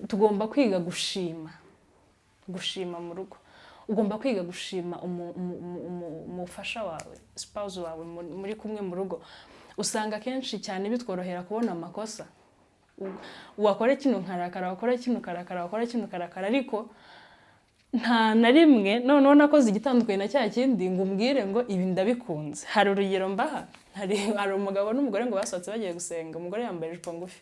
Tugomba kwiga gushima, gushima mu rugo. Ugomba kwiga gushima umufasha wawe, spouse wawe muri kumwe mu rugo. Usanga akenshi cyane bitworohera kubona amakosa. Wakora kino nkarakara, wakora kino ukarakara, wakora kino ukarakara, ariko nta na rimwe noneho nakoze igitandukanye na cya kindi ngo umbwire ngo ibi ndabikunze. Hari urugero mbaha: hari umugabo n'umugore ngo basohotse bagiye gusenga, umugore yambaye ijipo ngufi.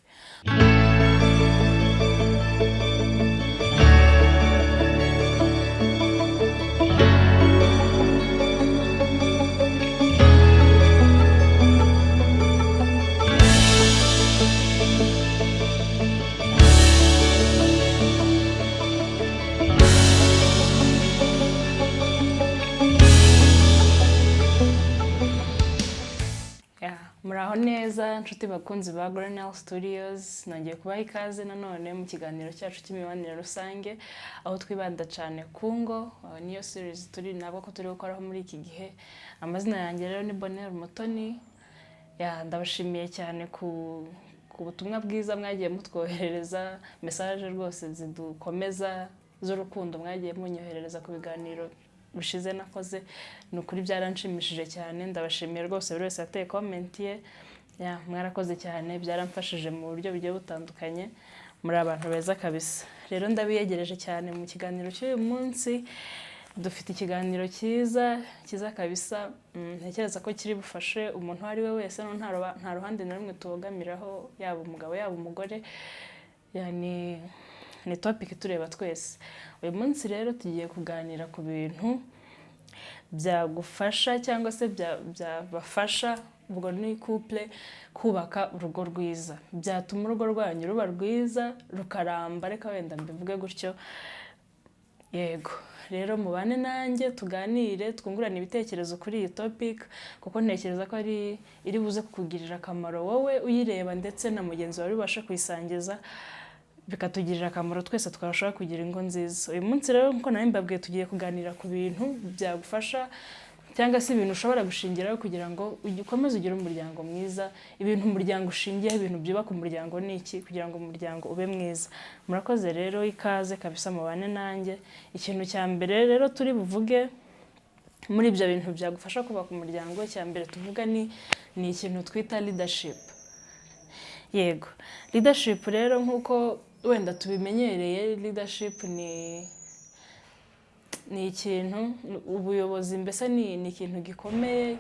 Yeah, muraho neza nshuti bakunzi ba Grenell Studios. Nongeye kubaha ikaze nanone mu kiganiro cyacu cy'imibanire rusange, aho twibanda cyane ku ngo. Niyo series turi nabwo ko turi gukoraho muri iki gihe. Amazina yanjye rero ni Bonheur Mutoni. Yeah, ndabashimiye cyane ku butumwa bwiza mwagiye mutwoherereza, message rwose zidukomeza z'urukundo mwagiye munyoherereza ku biganiro bishize nakoze. Ni ukuri byaranshimishije cyane, ndabashimiye rwose. Buri wese yateye comment ye. Yeah, mwarakoze cyane, byaramfashije mu buryo bugiye butandukanye. Muri abantu beza kabisa. Rero ndabiyegereje cyane mu kiganiro cy'uyu munsi. Dufite ikiganiro cyiza cyiza kabisa, ntekereza ko kiri bufashe umuntu uwo ari we wese, no nta ruhande na rumwe tubogamiraho, yaba umugabo, yaba umugore. Yani ni topic tureba twese. Uyu munsi rero tugiye kuganira ku bintu byagufasha cyangwa se byabafasha, ubwo ni couple, kubaka urugo rwiza, byatuma urugo rwanyu ruba rwiza rukaramba. Reka wenda mbivuge gutyo. Yego rero, mubane nanjye tuganire, twungurane ibitekerezo kuri iyi topic, kuko ntekereza ko ari iri buze kukugirira akamaro wowe uyireba, ndetse na mugenzi wawe ubashe kuyisangiza, bikatugirira akamaro twese, twarushaho kugira ingo nziza. Uyu munsi rero, nk'uko nari mbabwiye, tugiye kuganira ku bintu byagufasha cyangwa se ibintu ushobora gushingiraho kugira ngo ukomeze ugire umuryango mwiza. Ibintu umuryango ushingiyeho, ibintu byubaka umuryango ni iki kugira ngo umuryango ube mwiza? Murakoze rero, ikaze kabisa, mubane nanjye. Ikintu cya mbere rero turi buvuge muri ibyo bintu byagufasha kubaka umuryango, icya mbere tuvuga ni ikintu twita leadership. Yego, leadership rero, nk'uko wenda tubimenyereye, leadership ni ikintu, ubuyobozi mbese, ni ikintu gikomeye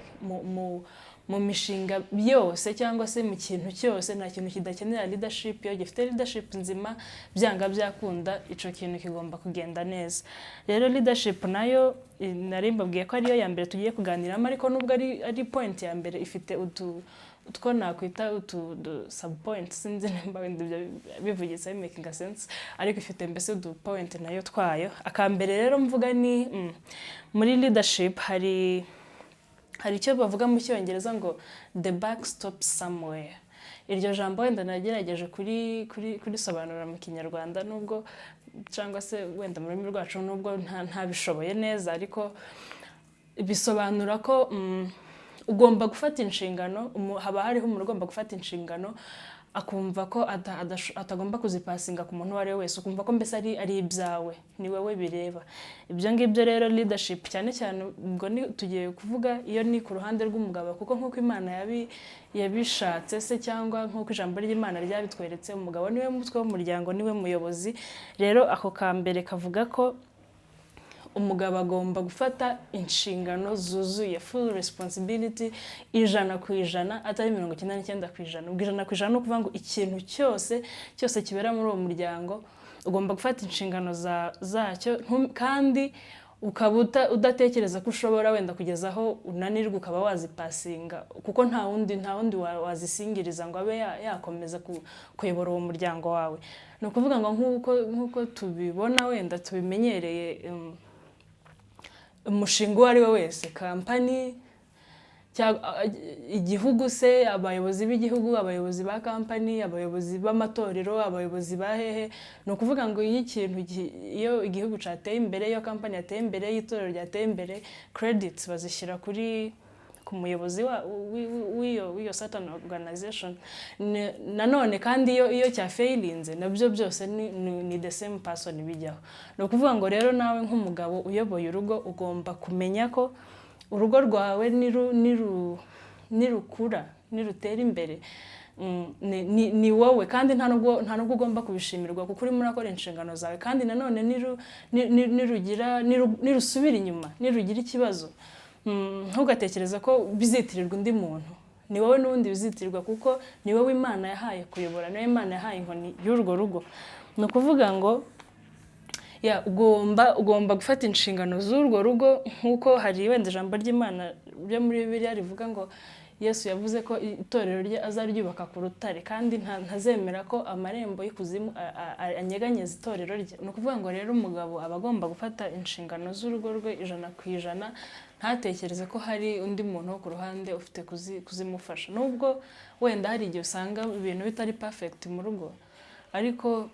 mu mishinga yose cyangwa se mu kintu cyose. Nta kintu kidakenera leadership. Iyo gifite leadership nzima, byanga byakunda icyo kintu kigomba kugenda neza. Rero leadership nayo nari mbabwiye ko ariyo ya mbere tugiye kuganiramo, ariko nubwo ari point ya mbere, ifite utu utwo nakwita utu sub point. Sinzi nimba wenda ibyo bivugitse making sense, ariko ifite mbese udu point nayo twayo. Akambere rero mvuga ni muri leadership hari icyo bavuga mu Cyongereza ngo "The buck stops somewhere". Iryo jambo wenda nagerageje kuri kuri kurisobanura mu Kinyarwanda, nubwo cyangwa se wenda mu rurimi rwacu, nubwo ntabishoboye neza, ariko bisobanura ko ugomba gufata inshingano. Haba hariho umuntu ugomba gufata inshingano, akumva ko atagomba kuzipasinga ku muntu uwo ari we wese, ukumva ko mbese ari ibyawe, ni wowe bireba. Ibyo ngibyo rero leadership, cyane cyane ubwo ni tugiye kuvuga iyo ni ku ruhande rw'umugabo, kuko nk'uko Imana yabishatse se, cyangwa nk'uko ijambo ry'Imana ryabitweretse, umugabo niwe mutwe w'umuryango, niwe muyobozi. Rero ako ka mbere kavuga ko umugabo agomba gufata inshingano zuzuye, full responsibility, 100%, atari 99%. Ubwo 100% ni ukuvuga ngo ikintu cyose cyose kibera muri uwo muryango ugomba gufata inshingano zacyo, kandi ukaba udatekereza ko ushobora wenda kugeza aho unanirwa ukaba wazipasinga, kuko nta wundi wazisingiriza ngo abe yakomeza kuyobora uwo muryango wawe. Ni ukuvuga ngo nk'uko tubibona, wenda tubimenyereye, umushinga uwo ari we wese, kampani cyangwa igihugu se, abayobozi b'igihugu, abayobozi ba kampani, abayobozi b'amatorero, abayobozi ba hehe, ni ukuvuga ngo iyo ikintu iyo igihugu cyateye imbere, iyo kampani yateye imbere, iyo itorero ryateye imbere, credits bazishyira kuri ku muyobozi w'iyo certain organization. Nanone kandi iyo cyafailinze, nabyo byose ni the same person bijyaho. Ni ukuvuga ngo rero nawe nk'umugabo uyoboye urugo, ugomba kumenya ko urugo rwawe nirukura, nirutera imbere, ni wowe, kandi nta nubwo ugomba kubishimirwa, kuko urimo urakora inshingano zawe. Kandi nanone nirusubira inyuma, nirugira ikibazo, ntugatekereze ko bizitirirwa undi muntu. Ni wowe n'ubundi bizitirirwa, kuko ni wowe Imana yahaye kuyobora, ni wowe Imana yahaye inkoni y'urwo rugo. Ni ukuvuga ngo ya ugomba gufata inshingano z'urwo rugo, nk'uko hari wenda ijambo ry'Imana ryo muri Bibiliya rivuga ngo Yesu yavuze ko itorero rye azaryubaka ku rutare, kandi ntazemera ko amarembo y'ikuzimu anyeganyeza itorero rye. Ni ukuvuga ngo rero umugabo aba agomba gufata inshingano z'urugo rwe 100%, ntatekereze ko hari undi muntu wo ku ruhande ufite kuzimufasha, nubwo wenda hari igihe usanga ibintu bitari perfect mu rugo. Ariko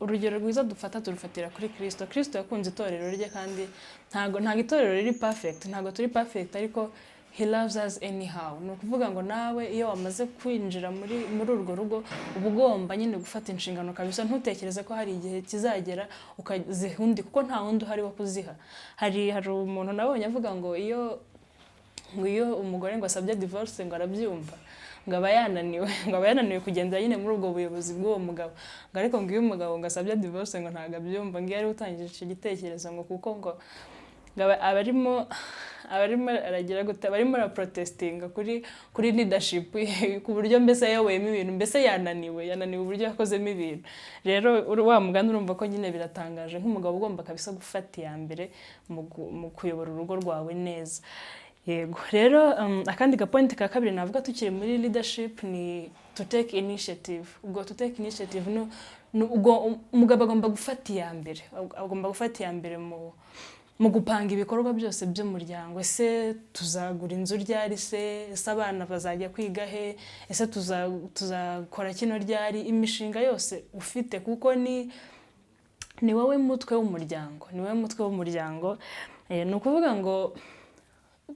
urugero rwiza dufata, turufatira kuri Kirisito. Kirisito yakunze itorero rye, kandi ntabwo itorero riri perfect, ntabwo turi perfect, ariko He loves us anyhow. Ni ukuvuga ngo nawe iyo wamaze kwinjira muri urwo rugo, uba ugomba nyine gufata inshingano kabisa, ntutekereze ko hari igihe kizagera ukaziha undi, kuko nta wundi uhari wo kuziha. Hari umuntu nabonye avuga ngo iyo umugore ngo asabye divorce, ngo arabyumva, ngo aba yananiwe kugenda nyine muri ubwo buyobozi bw'uwo mugabo, ngo ariko ngo iyo umugabo ngo asabye divorce, ngo ntabwo abyumva, ngo iyo ari utangije icyo gitekerezo, ngo kuko ngo aba arimo aragira gute, aba arimo araprotestinga kuri leadership, ku buryo mbese yayoboyemo ibintu, mbese yananiwe uburyo yakozemo ibintu. Rero wa mugani, urumva ko nyine biratangaje, nk'umugabo ugomba kabisa gufata iya mbere mu kuyobora urugo rwawe neza. Yego rero, akandi gapoint ka kabiri navuga tukiri muri leadership ni to take initiative. Ubwo to take initiative ni ubwo umugabo agomba gufata iya mbere, agomba gufata iya mbere mu gupanga ibikorwa byose by'umuryango. Ese tuzagura inzu ryari se? Ese abana bazajya kwiga he? Ese tuzakora kino ryari? Imishinga yose ufite, kuko ni wowe mutwe w'umuryango, ni wowe mutwe w'umuryango. Ni ukuvuga ngo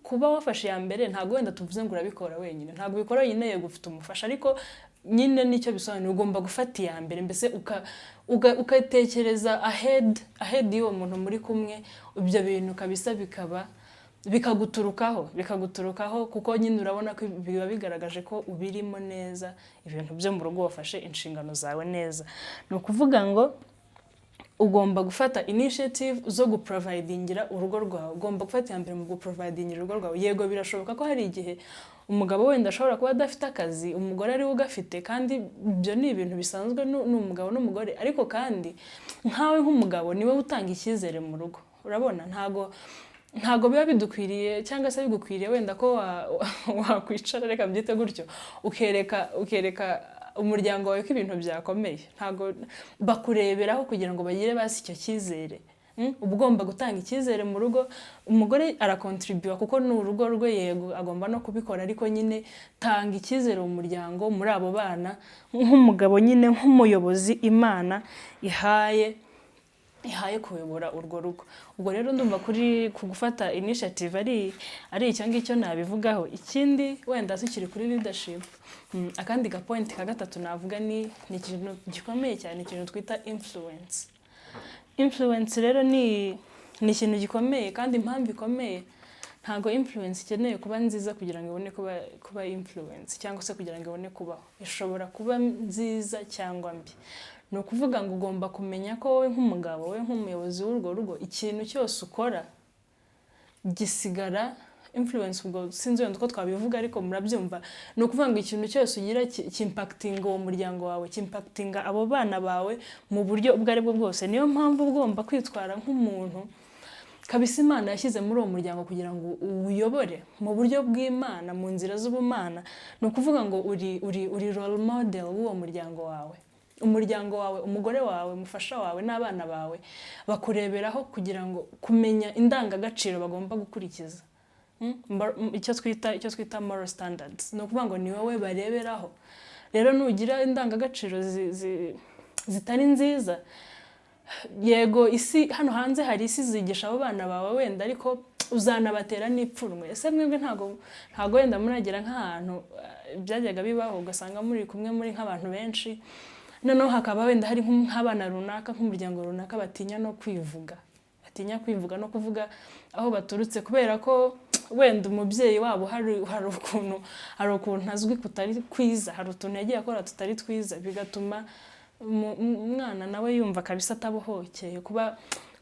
kuba wafashe iya mbere, ntabwo wenda tuvuze ngo urabikora wenyine, ntabwo ubikora wenyine. Yego, ufite umufasha, ariko nyine nicyo bisobanuye, ugomba gufata iya mbere, mbese ugatekereza ahead y'uwo muntu muri kumwe. Ibyo bintu kabisa bikaba bikaguturukaho, kuko nyine urabona ko biba bigaragaje ko ubirimo neza, ibintu byo mu rugo wafashe inshingano zawe neza. Ni ukuvuga ngo ugomba gufata initiative zo guprovidingira urugo rwawe, ugomba gufata iya mbere mu guprovidingira urugo rwawe. Yego, birashoboka ko hari igihe umugabo wenda ashobora kuba adafite akazi, umugore ari we ugafite, kandi ibyo ni ibintu bisanzwe, ni umugabo n'umugore. Ariko kandi nkawe nk'umugabo, niwe utanga icyizere mu rugo. Urabona ntago biba bidukwiriye cyangwa se bigukwiriye wenda ko wakwicara, reka mbyite gutyo, ukereka umuryango wawe ko ibintu byakomeye. Ntago bakureberaho kugira ngo bagire basi icyo cyizere. Uba ugomba gutanga icyizere mu rugo. Umugore arakontribuwa kuko ni urugo rwe, yego, agomba no kubikora, ariko nyine tanga icyizere mu muryango, muri abo bana, nk'umugabo nyine, nk'umuyobozi Imana ihaye kuyobora urwo rugo. Ubwo rero ndumva kuri ku gufata initiative ari icyo ngicyo nabivugaho. Ikindi wenda tukiri kuri leadership, akandi ga point ka gatatu navuga ni ikintu gikomeye cyane, ikintu twita influence. Influence rero ni ikintu gikomeye, kandi impamvu ikomeye, ntabwo influence ikeneye kuba nziza kugira ngo ibone kuba influence, cyangwa se kugira ngo ibone kubaho. Ishobora kuba nziza cyangwa mbi. Ni ukuvuga ngo ugomba kumenya ko wowe nk'umugabo, wowe nk'umuyobozi w'urwo rugo, ikintu cyose ukora gisigara influence. Ubwo sinzi wenda uko twabivuga, ariko murabyumva. Ni ukuvuga ngo ikintu cyose ugira kimpactinga uwo muryango wawe, kimpactinga abo bana bawe mu buryo ubwo ari bwo bwose. Niyo mpamvu ugomba kwitwara nk'umuntu kabisa Imana yashyize muri uwo muryango kugira ngo uwuyobore mu buryo bw'Imana, mu nzira z'ubumana. Ni ukuvuga ngo uri role model w'uwo muryango wawe. Umuryango wawe, umugore wawe, umufasha wawe n'abana bawe bakureberaho kugira ngo kumenya indangagaciro bagomba gukurikiza, icyo twita moral standards. Ni ukuvuga ngo ni wowe bareberaho. Rero nugira indangagaciro zitari nziza. Yego, isi hano hanze hari isi zigisha abo bana bawe wenda, ariko uzanabatera n'ipfunwe. Ese mwebwe ntago wenda muragera nk'ahantu byajyaga bibaho, ugasanga muri kumwe muri nk'abantu benshi, noneho hakaba wenda hari nk'abana runaka, nk'umuryango runaka batinya no kwivuga, batinya kwivuga no kuvuga aho baturutse, kubera ko wenda umubyeyi wabo hari ukuntu azwi kutari kwiza, hari utuntu yagiye akora tutari twiza, bigatuma umwana nawe yumva kabisa atabohokeye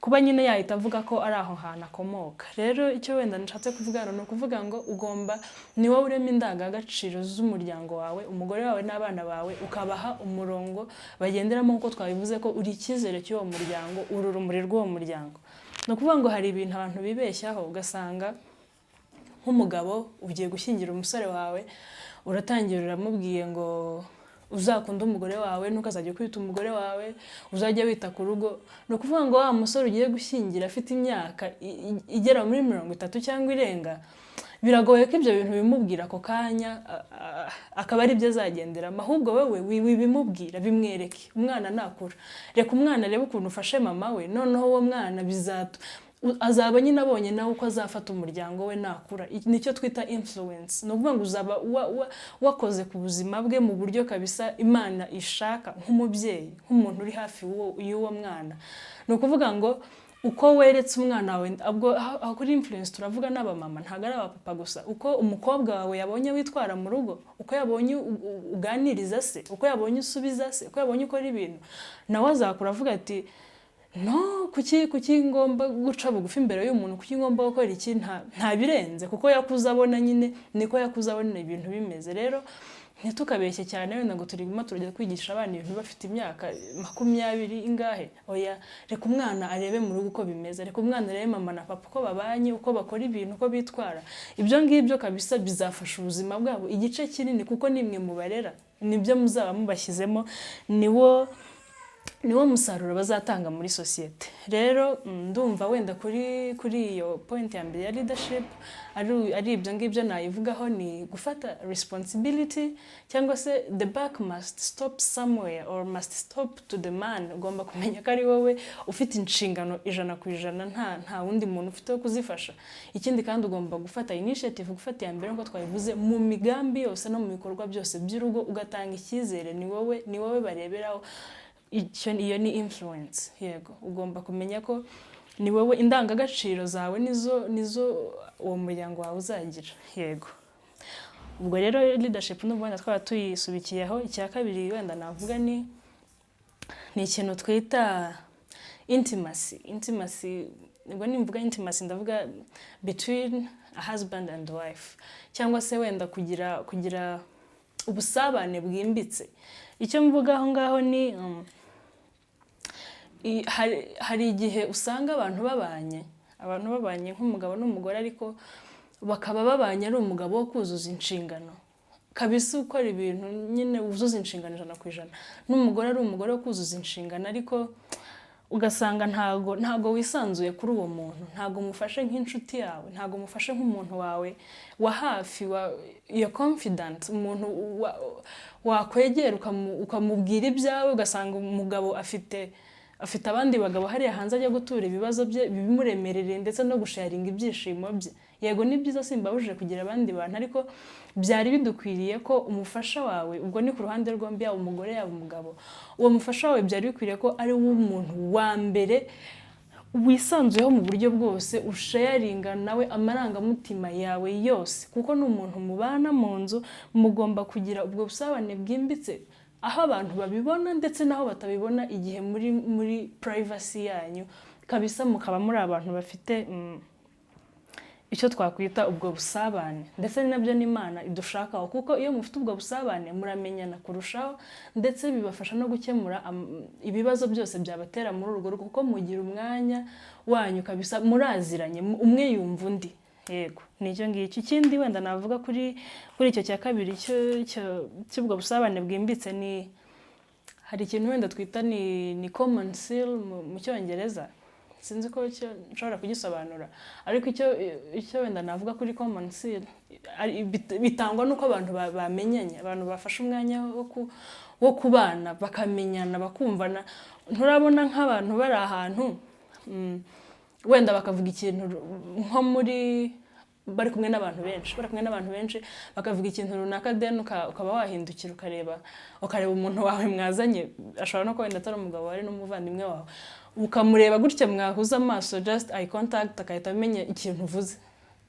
kuba nyine yahita avuga ko ari aho hantu akomoka? Rero icyo wenda nshatse kuvuga hano ni ukuvuga ngo ugomba, ni wowe urema indangagaciro z'umuryango wawe, umugore wawe n'abana bawe, ukabaha umurongo bagenderamo, nk'uko twabivuze ko uri icyizere cy'uwo muryango, uri urumuri rw'uwo muryango. Ni ukuvuga ngo hari ibintu abantu bibeshyaho, ugasanga nk'umugabo ugiye gushyingira umusore wawe, uratangira uramubwiye ngo uzakunde umugore wawe, ntukazajya kwita umugore wawe, uzajya wita ku rugo. Ni ukuvuga ngo wa musore ugiye gushyingira afite imyaka igera muri 30 cyangwa irenga, biragoye ko ibyo bintu bimubwira ako kanya akaba ari byo azagenderamo. Ahubwo wowe wibimubwira, bimwereke umwana nakura. Reka umwana arebe ukuntu ufashe mama we, noneho uwo mwana azaba nyine abonye nawe uko azafata umuryango we nakura. Nicyo twita influence. Ni ukuvuga ngo uzaba wakoze ku buzima bwe mu buryo kabisa Imana ishaka, nk'umubyeyi, nk'umuntu uri hafi y'uwo mwana. Ni ukuvuga ngo uko weretse umwana wawe, ubwo aho kuri influence turavuga n'abamama, ntabwo ari abapapa gusa, uko umukobwa wawe yabonye witwara mu rugo, uko yabonye uganiriza se, uko yabonye usubiza se, uko yabonye ukora ibintu, nawe azakura avuga ati: "No kuki ngomba guca bugufi imbere y'umuntu? Kuki ngomba gukora iki?" Nta birenze, kuko yakuze abona nyine, niko yakuze abona ibintu bimeze. Rero ntitukabeshye cyane wenda ngo turimo turajya kwigisha abana ibintu bafite imyaka 20 ingahe. Oya, reka umwana arebe mu rugo uko bimeze, reka umwana arebe mama na papa uko babanye, uko bakora ibintu, uko bitwara. Ibyo ngibyo kabisa bizafasha ubuzima bwabo igice kinini, kuko nimwe mubarera, nibyo muzaba mubashyizemo, niwo musaruro bazatanga muri sosiyete. Rero ndumva wenda kuri iyo point ya mbere ya leadership ari ibyo ngibyo nayivugaho, ni gufata responsibility, cyangwa se the buck must stop somewhere or must stop to the man. Ugomba kumenya ko ari wowe ufite inshingano 100%, nta wundi muntu ufite wo kuzifasha. Ikindi kandi, ugomba gufata initiative, gufata iya mbere nk'uko twabivuze, mu migambi yose no mu bikorwa byose by'urugo, ugatanga icyizere. Ni wowe bareberaho. Iyo ni influence. Yego, ugomba kumenya ko ni wowe, indangagaciro zawe nizo uwo muryango wawe uzagira. Yego, ubwo rero leadership n'ubu wenda twaba tuyisubikiyeho. Icya kabiri wenda navuga ni ikintu twita intimacy. Intimacy, ubwo nimvuga intimacy ndavuga between a husband and wife, cyangwa se wenda kugira ubusabane bwimbitse. Icyo mvuga aho ngaho ni hari igihe usanga abantu babanye nk'umugabo n'umugore, ariko bakaba babanye ari umugabo wo kuzuza inshingano kabisa, ukora ibintu nyine wuzuza inshingano 100%, n'umugore ari umugore wo kuzuza inshingano, ariko ugasanga ntago wisanzuye kuri uwo muntu, ntago umufashe nk'inshuti yawe, ntago umufashe nk'umuntu wawe wa hafi, wa iyo confidant, umuntu wakwegera ukamubwira ibyawe. Ugasanga umugabo afite abandi bagabo hariya hanze ajya gutura ibibazo bye bimuremerereye, ndetse no gusharinga ibyishimo bye. Yego, ni byiza, simbabujije kugira abandi bantu, ariko byari bidukwiriye ko umufasha wawe, ubwo ni ku ruhande rwombi, yaba umugore yaba umugabo, uwo mufasha wawe byari bikwiriye ko ari we umuntu wa mbere wisanzuyeho mu buryo bwose, usharinga nawe amarangamutima yawe yose, kuko ni umuntu mubana mu nzu. Mugomba kugira ubwo busabane bwimbitse, aho abantu babibona ndetse n'aho batabibona, igihe muri privacy yanyu kabisa, mukaba muri abantu bafite icyo twakwita ubwo busabane. Ndetse ni nabyo n'Imana idushakaho, kuko iyo mufite ubwo busabane muramenyana kurushaho, ndetse bibafasha no gukemura ibibazo byose byabatera muri urwo rugo, kuko mugira umwanya wanyu kabisa, muraziranye, umwe yumva undi. Yego, ni icyo ngicyo. Ikindi wenda navuga kuri icyo cya kabiri cy'ubwo busabane bwimbitse ni hari ikintu wenda twita ni common seal mu Cyongereza. Sinzi ko icyo nshobora kugisobanura, ariko icyo wenda navuga kuri common seal bitangwa n'uko abantu bamenyanye, abantu bafashe umwanya wo wo kubana, bakamenyana, bakumvana. Nturabona nk'abantu bari ahantu, wenda bakavuga ikintu nko muri bari kumwe n'abantu benshi, bari kumwe n'abantu benshi, bakavuga ikintu runaka, then ukaba wahindukira ukareba umuntu wawe mwazanye, ashobora no kuba wenda atari umugabo wawe, ari n'umuvandimwe wawe, ukamureba gutya, mwahuza amaso, just eye contact, agahita amenya ikintu uvuze.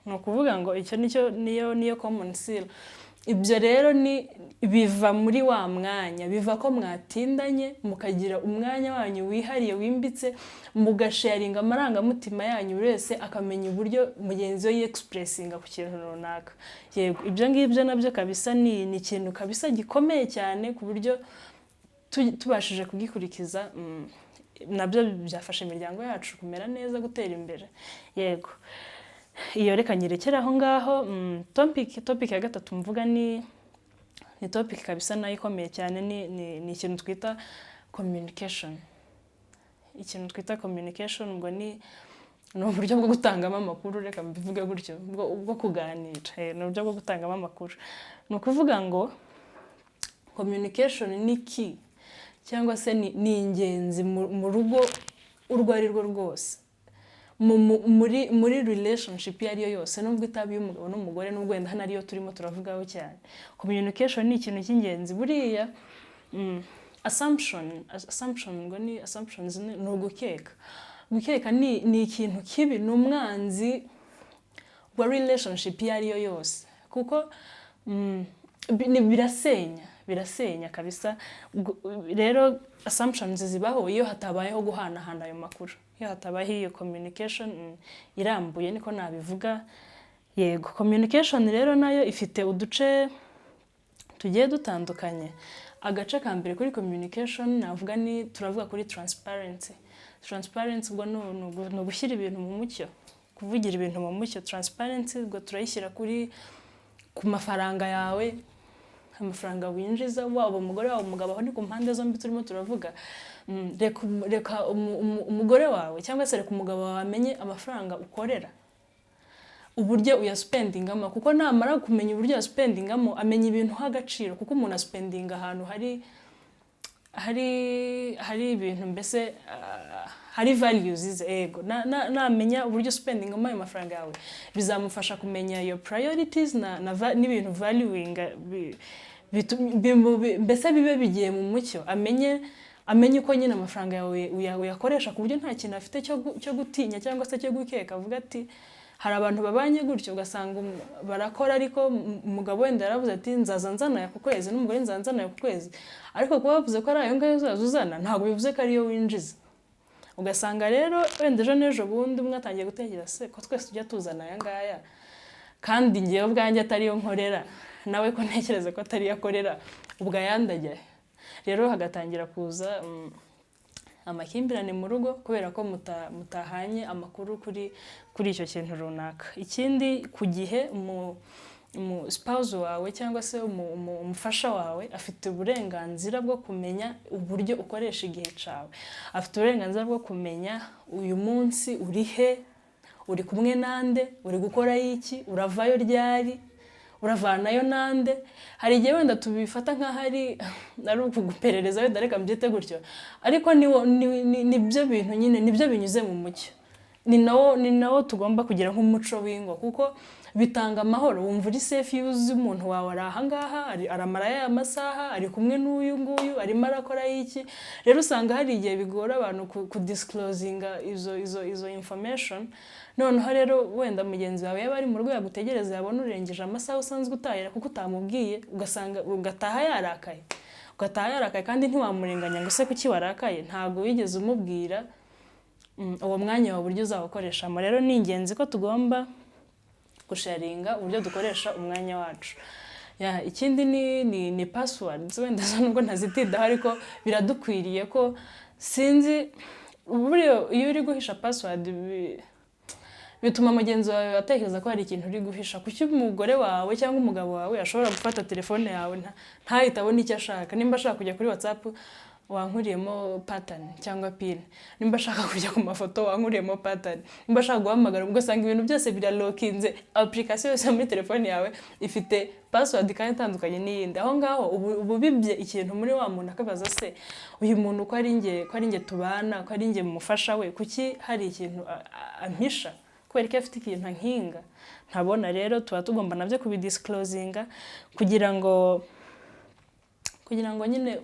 Ni ukuvuga ngo icyo nicyo niyo common seal. Ibyo rero ni biva muri wa mwanya, biva ko mwatindanye, mukagira umwanya wanyu wihariye wimbitse, mugasharinga amarangamutima yanyu, buri wese akamenya uburyo mugenzi we yexpressinga ku kintu runaka. Yego, ibyo ngibyo nabyo kabisa ni ikintu kabisa gikomeye cyane, ku buryo tubashije kugikurikiza, nabyo byafasha imiryango yacu kumera neza, gutera imbere. Yego, iyo reka nyirekere aho ngaho. Topic ya gatatu mvuga ni topic kabisa nayo ikomeye cyane, ni ikintu twita communication. Ikintu twita communication ubwo ni uburyo bwo gutangamo amakuru, reka mbivuge gutyo, bwo kuganira. Ni uburyo bwo gutangamo amakuru. Ni ukuvuga ngo communication ni key, cyangwa se ni ingenzi mu rugo urwo ari rwo rwose, muri relationship iyo ari yo yose, nubwo itaba iy'umugabo n'umugore, nubwo wenda hano ariyo turimo turavugaho cyane. Communication ni ikintu cy'ingenzi. Buriya assumption ngo ni assumptions, ni ugukeka. Gukeka ni ikintu kibi, ni umwanzi wa relationship iyo ari yo yose, kuko birasenya kabisa. Rero assumptions zibaho iyo hatabayeho guhanahana ayo makuru, iyo hatabayeho iyo communication irambuye, niko nabivuga. Yego, communication rero nayo ifite uduce tugiye dutandukanye. Agace ka mbere kuri communication navuga ni, turavuga kuri transparency. Transparency ubwo ni ugushyira ibintu mu mucyo, kuvugira ibintu mu mucyo. Transparency ubwo turayishyira ku mafaranga yawe, amafaranga winjiza, waba umugore, waba umugabo, aho ni ku mpande zombi turimo turavuga. Reka umugore wawe cyangwa se reka umugabo wawe amenye amafaranga ukorera, uburyo uyaspendingamo, kuko namara kumenya uburyo uyaspendingamo, amenya ibintu uha agaciro, kuko umuntu aspendinga ahantu hari ibintu mbese hari values ze. Ego, namenya uburyo spendingamo ayo mafaranga yawe, bizamufasha kumenya your priorities na n'ibintu valuing mbese bibe bigiye mu mucyo, amenye uko nyine amafaranga yawe uyakoresha, ku buryo nta kintu afite cyo gutinya cyangwa se cyo gukeka, avuga ati hari abantu babanye gutyo, ugasanga barakora, ariko umugabo wenda yaravuze ati nzaza nzana aya ku kwezi, n'umugore nzaza nzana aya ku kwezi, ariko kuba bavuze ko ari ayo ngayo uzaza uzana, ntabwo bivuze ko ariyo winjiza. Ugasanga rero wenda ejo n'ejo bundi umwe atangiye gutekereza: se ko twese tujya tuzana aya ngaya, kandi ngewe ubwanjye atariyo nkorera, nawe ko ntekereza ko atariyo akorera, ubwo ayandi ajya he? Rero hagatangira kuza amakimbirane mu rugo, kubera ko mutahanye amakuru kuri icyo kintu runaka. Ikindi, ku gihe umu spouse wawe cyangwa se umufasha wawe afite uburenganzira bwo kumenya uburyo ukoresha igihe cyawe. Afite uburenganzira bwo kumenya uyu munsi uri he, uri kumwe nande, uri gukora iki, uravayo ryari, uravanayo nande. Hari igihe wenda tubifata nk'aho ari ukuguperereza, wenda reka mbyite gutyo, ariko nibyo bintu nyine nibyo binyuze mu mucyo, ni nawo tugomba kugira nk'umuco w'ingo, kuko bitanga amahoro. Wumva uri safe iyo uzi umuntu wawe ari ahangaha, aramara aya masaha ari kumwe n'uyu nguyu, arimo arakora iki. Rero usanga hari igihe bigora abantu kudisclosinga izo information. Noneho rero wenda mugenzi wawe yaba ari mu rugo, yagutegereza, yabona urengeje amasaha usanzwe utahira kuko utamubwiye, ugasanga ugataha yarakaye, ugataha yarakaye, kandi ntiwamurenganya ngo se kuki warakaye, ntabwo wigeze umubwira uwo mwanya wawe uburyo uzawukoreshamo. Rero ni ingenzi ko tugomba gusharinga uburyo dukoresha umwanya wacu. Ya, ikindi ni passwords. Wenda zo nubwo ntazitindaho, ariko biradukwiriye ko sinzi buriya iyo uri guhisha password bituma mugenzi wawe atekereza ko hari ikintu uri guhisha. Kuki umugore wawe cyangwa umugabo wawe ashobora gufata telefone yawe ntahite abona icyo ashaka? Nimba ashaka kujya kuri WhatsApp Wankuriyemo pattern cyangwa PIN. Nimba ashaka kujya ku mafoto, wankuriyemo pattern. Nimba ashaka guhamagara, ugasanga ibintu byose biralockinze. Application yose muri telefone yawe ifite password kandi itandukanye n'iyindi. Aho ngaho ubu ubibye ikintu muri wa muntu, akabaza: "Se uyu muntu ko ari njye tubana, ko ari njye mufasha we, kuki hari ikintu ampisha? Kubera ko afite ikintu ankinga ntabona?" Rero tuba tugomba nabyo kubidisclosinga kugira ngo nyine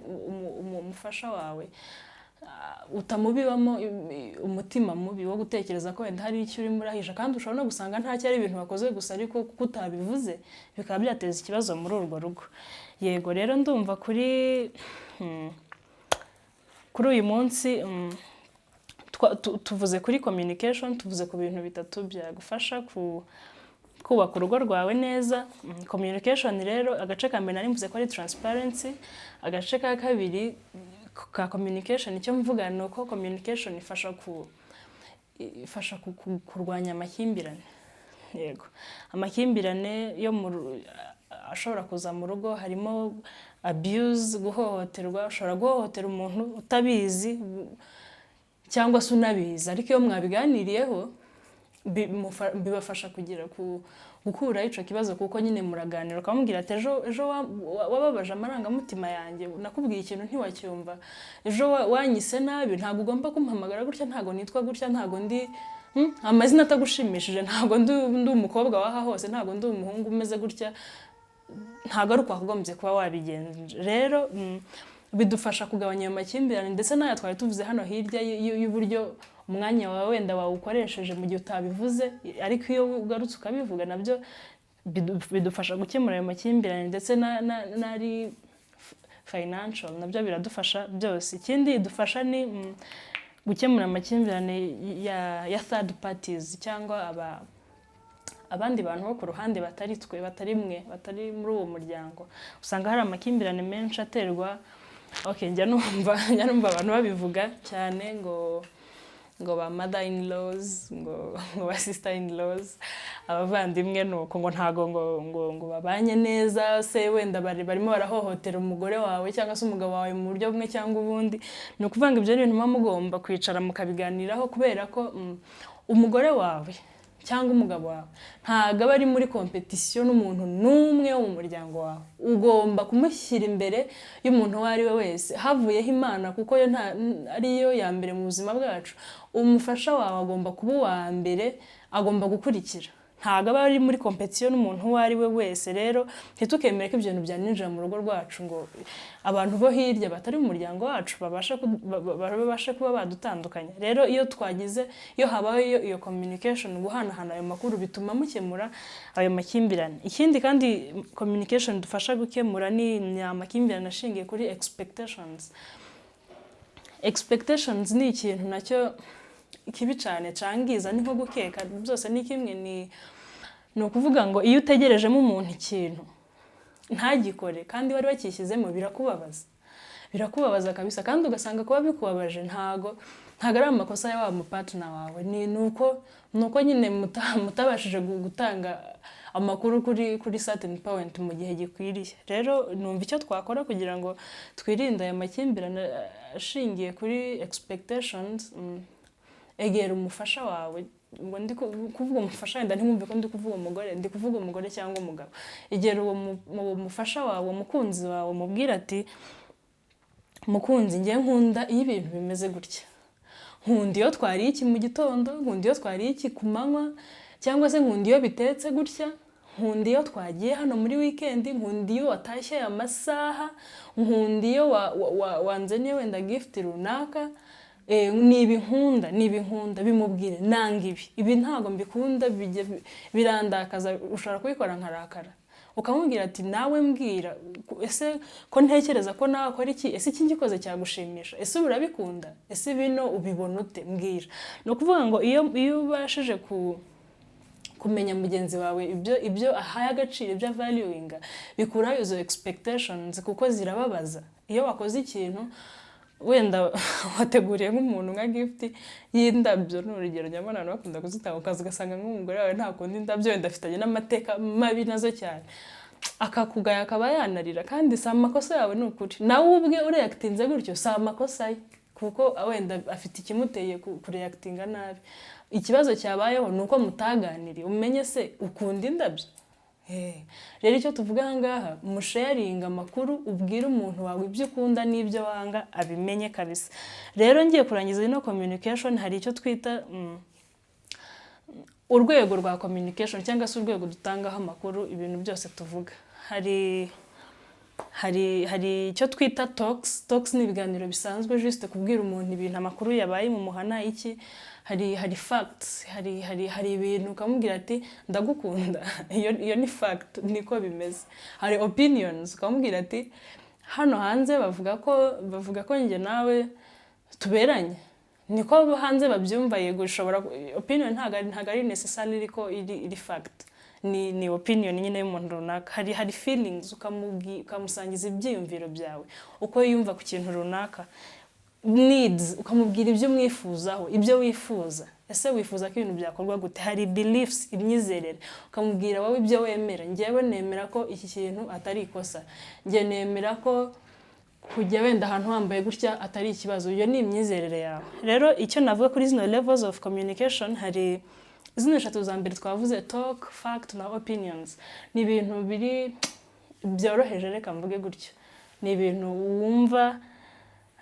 umufasha wawe utamubibamo umutima mubi wo gutekereza ko wenda hari icyo urimo urahisha, kandi ushobora no gusanga ntacyo, ari ibintu wakoze gusa, ariko kuko utabivuze bikaba byateza ikibazo muri urwo rugo. Yego, rero ndumva kuri uyu munsi tuvuze kuri communication, tuvuze ku bintu bitatu byagufasha kubaka urugo rwawe neza. Communication rero, agace ka mbere nari mvuze ko ari transparency. Agace ka kabiri ka communication, icyo mvuga ni uko communication ifasha kurwanya amakimbirane. Yego, amakimbirane yo ashobora kuza mu rugo harimo abuse, guhohoterwa. Ushobora guhohotera umuntu utabizi cyangwa se unabizi, ariko iyo mwabiganiriyeho bibafasha kugira gukuraho icyo kibazo, kuko nyine muraganira, ukamubwira ati: "Ejo wababaje amarangamutima yanjye, nakubwiye ikintu ntiwacyumva. Ejo wanyise nabi, ntabwo ugomba kumpamagara gutya, ntabwo nitwa gutya, ntabwo ndi amazina atagushimishije, ntabwo ndi umukobwa w'aha hose, ntabwo ndi umuhungu umeze gutya, ntabwo ari uko wakagombye kuba wabigenje." Rero bidufasha kugabanya ayo makimbirane, ndetse n'aya twari tuvuze hano hirya y'uburyo umwanya wawe wenda wawukoresheje mu gihe utabivuze, ariko iyo ugarutse ukabivuga nabyo bidufasha gukemura ayo makimbirane, ndetse n'ari financial nabyo biradufasha byose. Ikindi idufasha ni gukemura amakimbirane ya third parties, cyangwa abandi bantu bo ku ruhande batari twe, batari mwe, batari muri uwo muryango. Usanga hari amakimbirane menshi aterwa, okay, njya numva abantu babivuga cyane ngo ba mother in laws, ngo ba sister in laws, abavandimwe, nuko ngo ntago ngo babanye neza se, wenda barimo barahohotera umugore wawe cyangwa se umugabo wawe mu buryo bumwe cyangwa ubundi. Ni ukuvuga ngo ibyo ni ibintu muba mugomba kwicara mukabiganiraho, kubera ko umugore wawe cyangwa umugabo wawe ntabwo aba ari muri competition n'umuntu n'umwe wo mu muryango wawe. Ugomba kumushyira imbere y'umuntu uwo ari we wese, havuyeho Imana, kuko yo nta ariyo ya mbere mu buzima bwacu. Umufasha wawe agomba kuba uwa mbere, agomba gukurikira. Ntabwo aba ari muri competition n'umuntu uwo ari we wese. Rero ntitukemere ko ibyo bintu byaninjira mu rugo rwacu, ngo abantu bo hirya batari mu muryango wacu babashe kuba badutandukanya. Rero iyo twagize, iyo habaye iyo communication, guhanahana ayo makuru, bituma mukemura ayo makimbirane. Ikindi kandi communication dufasha gukemura ni amakimbirane ashingiye kuri expectations. Expectations ni ikintu nacyo kibi cyane cyangiza, ni nko gukeka, byose ni kimwe. Ni ukuvuga ngo iyo utegerejemo umuntu ikintu ntagikore kandi wari wakishyizemo, birakubabaza, birakubabaza kabisa. Kandi ugasanga kuba bikubabaje ntago ari amakosa ya wa mupartner wawe, ni uko nyine mutabashije gutanga amakuru kuri certain point mu gihe gikwiriye. Rero numva icyo twakora kugira ngo twirinde aya makimbirane ashingiye kuri expectations, egera umufasha wawe. Ngo ndi kuvuga umufasha, wenda ntimwumve ko ndi kuvuga umugore, ndi kuvuga umugore cyangwa umugabo. Egera uwo mufasha wawe, umukunzi wawe, umubwire ati: "Mukunzi, njye nkunda iyo ibintu bimeze gutya. Nkunda iyo twariye iki mu gitondo, nkunda iyo twariye iki ku manywa, cyangwa se nkunda iyo bitetse gutya, nkunda iyo twagiye hano muri weekend, nkunda iyo watashye aya masaha, nkunda iyo wanzaniye wenda gift runaka. Ni ibi nkunda, ni ibi nkunda." Bimubwire: "Nanga ibi, ibi ntabwo mbikunda, birandakaza, ushobora kubikora nkarakara." Ukamubwira ati: "Nawe mbwira, ese ko ntekereza ko nawe akora iki, ese iki ngikoze cyagushimisha? Ese ubu urabikunda? Ese bino ubibona ute? Mbwira." Ni ukuvuga ngo iyo ubashije kumenya mugenzi wawe, ibyo ahaye agaciro, ibyo avaluinga, bikuraho izo expectations, kuko zirababaza. Iyo wakoze ikintu, wenda wateguriye nk'umuntu nka gift y'indabyo, ni urugero, nyamara abantu bakunda kuzitanga, ukaza ugasanga nk'umugore wawe ntakunda indabyo, wenda afitanye n'amateka mabi nazo cyane. Akakugaya, akaba yanarira, kandi si amakosa yawe, ni ukuri. Nawe ubwe ureactinze gutyo, si amakosa ye, kuko wenda afite ikimuteye kureactinga nabi. Ikibazo cyabayeho ni uko mutaganiriye. Umenye se ukunda indabyo? Rero icyo tuvuga aha ngaha, musharinga amakuru, ubwire umuntu wawe ibyo ukunda n'ibyo wanga, abimenye kabisa. Rero ngiye kurangiza ino communication, hari icyo twita urwego rwa communication, cyangwa se urwego dutangaho amakuru, ibintu byose tuvuga. Hari icyo twita talks. Talks ni ibiganiro bisanzwe, juste kubwira umuntu ibintu, amakuru yabaye mu muhana, iki. Hari facts, hari ibintu ukamubwira ati: "Ndagukunda." Iyo ni fact, niko bimeze. Hari opinions, ukamubwira ati: "Hano hanze bavuga ko njye nawe tuberanye, niko hanze babyumva." Yego, ushobora opinion, ntabwo ari necessarily ko iri fact, ni opinion nyine y'umuntu runaka. Hari feelings, ukamusangiza ibyiyumviro byawe, uko yiyumva ku kintu runaka. Needs, ukamubwira ibyo umwifuzaho, ibyo wifuza, ese wifuza ko ibintu byakorwa gute? Hari beliefs, imyizerere, ukamubwira wowe ibyo wemera: "Njyewe nemera ko iki kintu atari ikosa, njye nemera ko kujya wenda ahantu wambaye gutya atari ikibazo." Iyo ni imyizerere yawe. Rero icyo navuga kuri zino levels of communication, hari zino eshatu za mbere twavuze, talk, fact na opinions, ni ibintu biri byoroheje, reka mvuge gutyo. Ni ibintu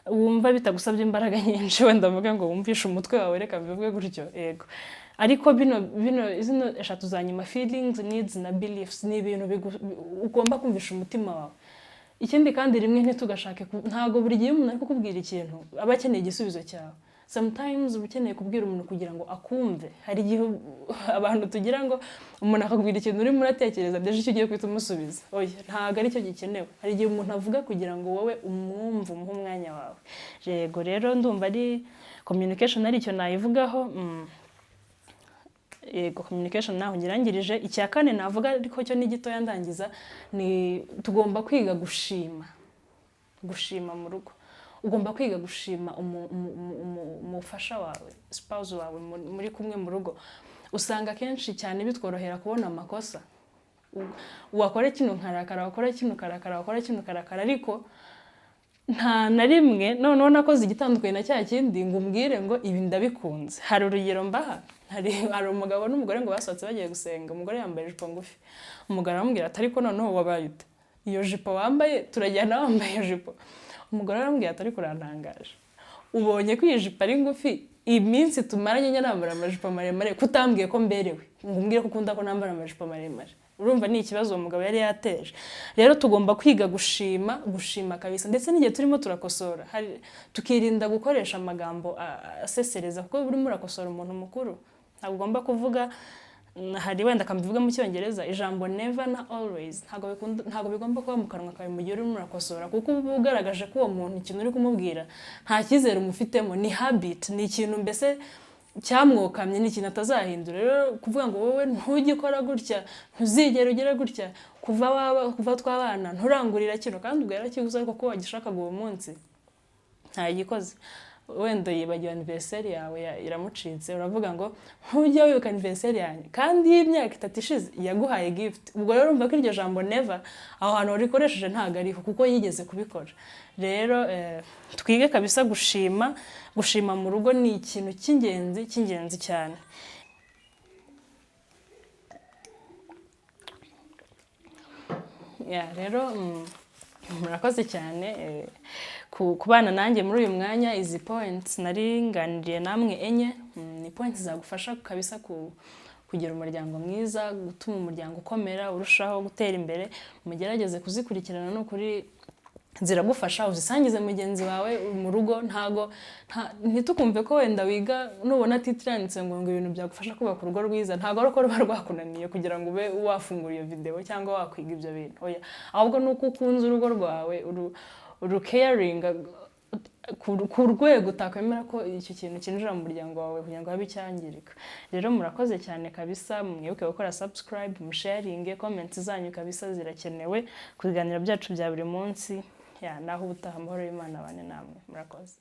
wumva bitagusabye imbaraga nyinshi, wenda mvuge ngo wumvishe umutwe wawe, reka mbivuge gutyo, yego. Ariko bino zino eshatu za nyuma, feelings, needs na beliefs, ni ibintu ugomba kumvisha umutima wawe. Ikindi kandi, rimwe ntitugashake ntabwo buri gihe umuntu ari kukubwira ikintu aba akeneye igisubizo cyawe. Sometimes uba ukeneye kubwira umuntu kugira ngo akumve. Hari igihe abantu tugira ngo umuntu akakubwira ikintu urimo uratekereza, déjà icyo ugiye guhita umusubiza. Oya, ntabwo aricyo gikenewe. Hari igihe umuntu avuga kugira ngo wowe umwumve, umuhe umwanya wawe. Yego, rero ndumva ari communication ari icyo nayivugaho. Yego, communication naho ngirangirije. Icya kane navuga, ariko cyo ni gitoya, ndangiza, ni tugomba kwiga gushima. Gushima mu rugo, ugomba kwiga gushima umufasha wawe, spouse wawe muri kumwe mu rugo. Usanga akenshi cyane bitworohera kubona amakosa. Wakora kino nkarakara, wakora kino ukarakara, wakora kino ukarakara, ariko nta na rimwe noneho nakoze igitandukanye na cya kindi ngo umbwire ngo ibi ndabikunze. Hari urugero mbaha. Hari umugabo n'umugore ngo basohotse bagiye gusenga, umugore yambaye ijipo ngufi. Umugabo aramubwira ati: "Ariko noneho wabaye ute? Iyo jipo wambaye, turajyana wambaye iyo jipo?" Umugore aramubwira ati: "Ariko urantangaje, ubonye ko iyi jipo ari ngufi, iminsi tumaranye njya nambara amajipo maremare, kutambwiye ko mberewe, ngo umbwire ko ukunda ko nambara amajipo maremare?" Urumva ni ikibazo uwo mugabo yari yateje. Rero tugomba kwiga gushima, gushima kabisa, ndetse n'igihe turimo turakosora, tukirinda gukoresha amagambo asesereza, kuko urimo urakosora umuntu mukuru, ntabwo ugomba kuvuga hari wenda akambivuga mu Cyongereza, ijambo never na always ntabwo bigomba kuba mu kanwa kawe mu gihe urimo urakosora, kuko uba ugaragaje ko uwo muntu ikintu uri kumubwira nta cyizere umufitemo, ni habit, ni ikintu mbese cyamwokamye, ni ikintu atazahindura. Rero kuvuga ngo wowe ntujye ukora gutya, ntuzigere ugera gutya, kuva waba, kuva twabana nturangurira kino, kandi ubwo yarakiguze ariko ko wagishakaga uwo munsi ntagikoze, wenda yibagiwe anniversaire yawe, iramucitse, uravuga ngo ntujya wibuka anniversaire yanjye, kandi y'imyaka 3 ishize yaguhaye gift. Ubwo rero urumva ko iryo jambo never aho hantu warikoresheje ntabwo ariho, kuko yigeze kubikora. Rero twige kabisa gushima. Gushima mu rugo ni ikintu cy'ingenzi, cy'ingenzi cyane. Ya, rero murakoze cyane kubana nanjye muri uyu mwanya. Izi points nari nganiriye namwe enye, ni points zagufasha kabisa kugira umuryango mwiza, gutuma umuryango ukomera, urushaho gutera imbere. Mugerageze kuzikurikirana, ni ukuri ziragufasha. Uzisangize mugenzi wawe mu rugo. Ntago ntitukumve ko wenda wiga nubona title yanditse ngo ibintu byagufasha kubaka urugo rwiza, ntago ari uko ruba rwakunaniye kugira ngo ube wafungura iyo video cyangwa wakwiga ibyo bintu. Oya, ahubwo ni uko ukunze urugo rwawe, urucaringa ku rwego utakwemera ko icyo kintu cyinjira mu muryango wawe kugira ngo habe icyangirika. Rero murakoze cyane kabisa. Mwibuke gukora subscribe, musharinge, comments zanyu kabisa zirakenewe ku biganiro byacu bya buri munsi. Ya, naho ubutaha, amahoro y'Imana abane namwe. Murakoze.